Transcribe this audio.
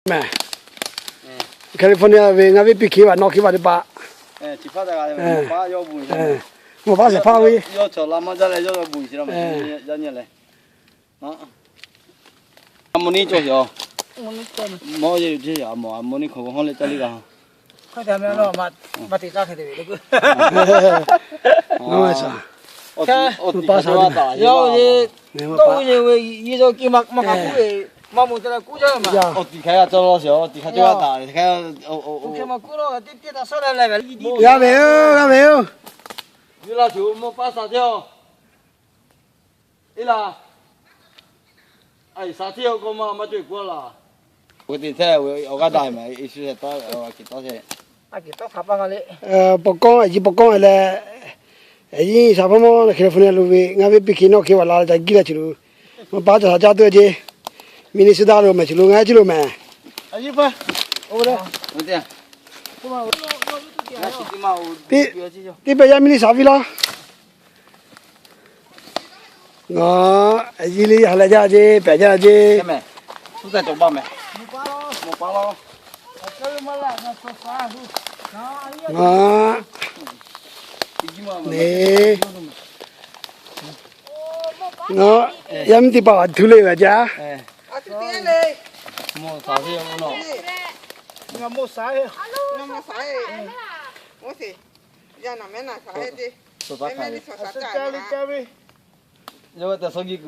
Mehˬ, California ve ngaˇ viˉ piˇ hkiˉ vaꞈ nawˇ hkiˉ vaꞈ teˇ hpaˍ, mawˬ paˉ shehˍ hpaˇ ve, a mawˬ niˆ cawˬ sheˍ, a mawˬ niˆ hk'awꞈ hawˉ leh caˇ liˇ g'a. Awˬ tiꞈ hk'a g'a cawˇ law sheˍ, awˬ tiꞈ hk'a cawˇ g'a taˍ. G'a ve oˬ, g'a ve oˬ. Yawˇ laˇ tuˬ mawˇ paˉ sha teˇ-oˬ. Eˇ laˇ, a sha teˇ-oˬ k'o maˇ maˇ cawˇ-e k'oˆ laˇ. Awˬ g'aˇ daꞈ ma, pawˇ kawˉ a ciˉ pawˇ kawˉ leh, a ciˉ sha hpawˇ mawˇ California lo ve ngaˇ viˉ piˇ hkiˉ nawˇ hkiˉ vaꞈ la leh ca giˇ leh chi lo, mawˇ paˉ ca sha caˇ tuˬ a ceˇ. Minnesota lo mehˬ chi lo ngaˇ ciˉ lo mehˬ. Teˇ pehˍ yaˇ miˇ liˇ sha viˇ laˇ. Ngaˬ, a ciˉ liˇ ha leh jaˇ ceˇ, pehˍ jaˇ ceˇ. Ngaˬ, yaˇ miˇ teˇ hpaˍ a htu le g'a jaˇ.